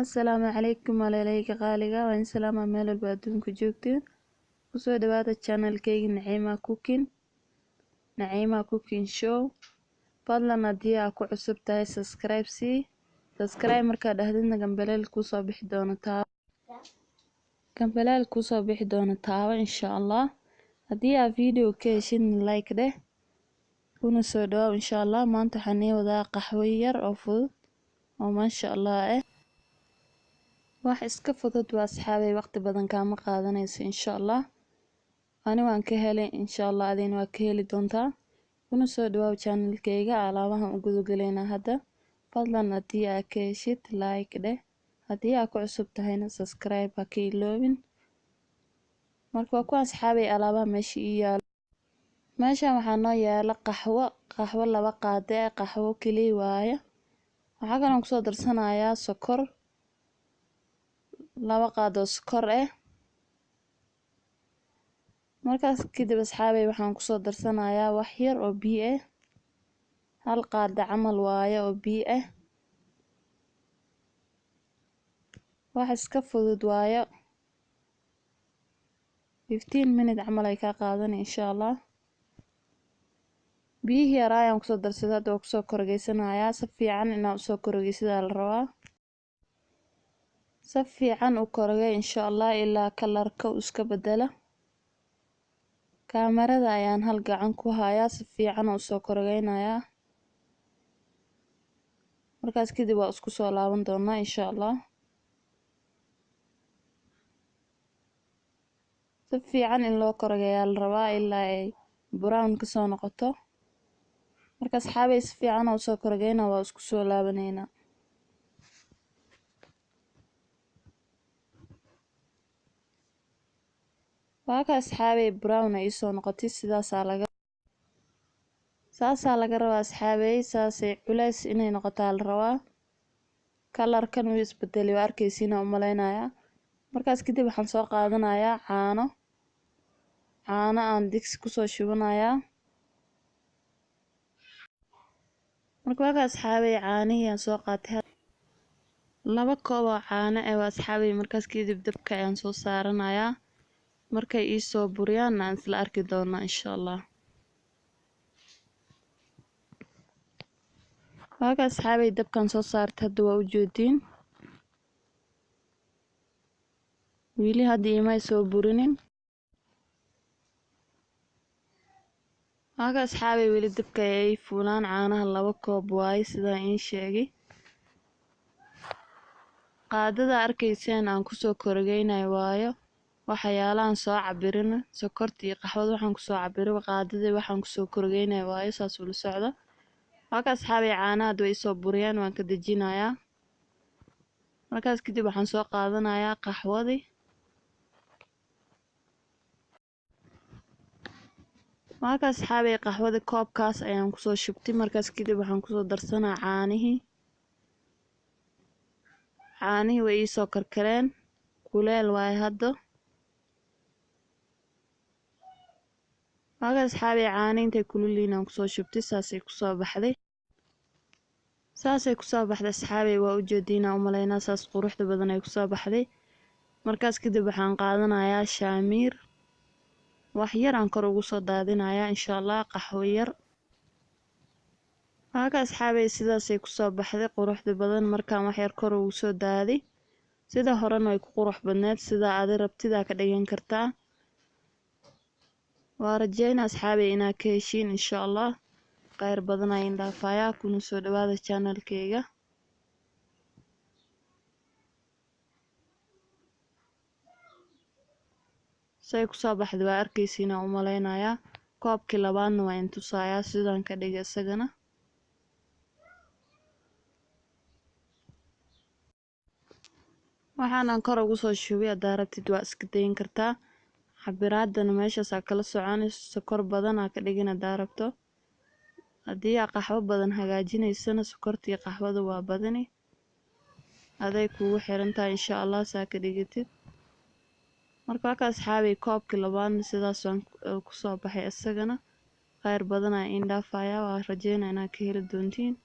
Assalaamu calaykum walaalayga qaaliga, waan salaama meel walba adduunka joogtiin. Kusoo dhawaada channelkayga Naciima Cooking, Naciima Cooking Show. Fadlan haddii aad ku cusub tahay subscribe sii. Subscribe markaa dhahdidna gambaleel kusoo bixi doono taabo. Gambaleel kusoo bixi doono taabo insha Allah. Haddii aad video ka heshidna like dheh. Kuna soo dhawaaw insha Allah. Maanta waxaan ii wadaa qaxwo yar oo fudud oo maasha Allah ah. Wax iska fudud waa asxaabay, waqti badan kaama qaadanayso insha Allah. Ani waan ka helay insha Allah, adina waa ka heli doontaa. Kuna soo dhawaaw channelkayga, alaabahan u gudagaleynaa hadda. Fadlan haddii aad ka heshid like dheh. Haddii aad ku cusub tahayna subscribe ha ka iloobin. Marka waa ku asxaabay alaabaha meesha ii yaalo. Meeshan waxaa noo yaala qaxwo, qaxwo 2 qaade ah, qaxwo kaliya waaye. Waxaa kaloo kusoo darsanayaa sokor, 2 qaado sokor ah. Markaas kadib asxaabay waxaan kusoo darsanayaa wax yar oo biyo ah, 1 qaado camal waaye oo biyo ah. Wax iska fudud waaye, 15 minute camal ay ka qaadan insha Allah. Biyihii yar ayaan kusoo darsaday, hadda waan kusoo korogeysanayaa. Si fiican inaan usoo korogeysadaa la rabaa. Si fiican u korogey insha Allah ilaa kalarka uu iska bedelo. Kaamarada ayaan hal gacan ku hayaa, si fiican usoo korogeynayaa. Markaas kadib waa isku soo laaban doonaa insha Allah. Si fiican in loo korogeeyaa la rabaa ilaa ay brown ka soo noqoto. Marka asxaabay si fiican u soo korogeyna, waa isku soo laabaneynaa. Waa ka asxaabay brown ay soo noqotay, saasaa laga rabaa asxaabay, saasay culays inay noqotaa la rabaa. Kalarkan wuu isbedelay, waa arkaysiina u malaynayaa. Markaas kadib waxaan soo qaadanayaa caano. Caano aan digsi kusoo shubanayaa. Marka waa ka asxaabay caanihii aan soo qaatay 2 koob oo caano ah waa asxaabay. Markaas kadib dabka ayaan soo saaranayaa. Markay ii soo buriyaan aan isla arki doonaa insha Allah. Waa ka asxaabay dabkan soo saartay, hadda waa u jeediin. Wili hadda imay soo burinin. Waa ka asxaabay weli dabka ay fuulaan caanaha 2 koob waaye sidaan iin sheegay. Qaadada arkayseen aan kusoo korogeynayo waayo. Waxyaalahan soo cabirin sokorta iyo qaxwada waxaan kusoo cabiray qaadada waxaan kusoo korogeynayo waayo, saas ula socda. Waa ka asxaabay caanaha hadda way soo buriyaan, waan ka dejinayaa. Markaas kadib waxaan soo qaadanayaa qaxwadii. Waa ka asxaabay qaxwada koobkaas ayaan kusoo shubtay. Markaas kadib waxaan kusoo darsanaa caanihii. Caanihii way ii soo karkareen, kuleel waaye hadda. Waa ka asxaabay caanihi intay kulul yihiin aan kusoo shubtay, saasay kusoo baxday. Saasay kusoo baxday asxaabay, waa u jeediin aan u malaynaa, saas quruxda badan ay kusoo baxday. Markaas kadib waxaan qaadanayaa shaamiir. Wax yar aan kor ugu soo daadinayaa insha Allah, qaxwo yar. Waa ka asxaabay sidaasay kusoo baxday quruxda badan. Markaan wax yar kor ugu soo daadi, sida horena way ku qurux badneed, sida aad rabtida ka dhigan kartaa. Waa rajaynaa asxaabay inaad ka heshiin insha Allah. Khayr badan ayaan dhaafayaa, kuna soo dhawaada channelkayga. Say kusoo baxday waa arkaysiin aan u malaynayaa. Koobkii labaadna waa in tusayaa sidaan ka dhigay isagana. Waxaan aan kor ugu soo shubay, haddaa rabtid waa iska dayin kartaa. Cabiraadana meeshaas aa kala soconayso, sokor badan aa ka dhigin haddaa rabto. Haddii aa qaxwo badan hagaajinaysana sokorta iyo qaxwada waa badani. Aday kugu xiran tahay insha Allah saa ka dhigatid. Marka waa ka asxaabay koobkii labaadna sidaas waan kusoo baxay isagana. Khayr badan ayaan idin dhaafayaa, waa rajeynaa inaad ka heli doontiin.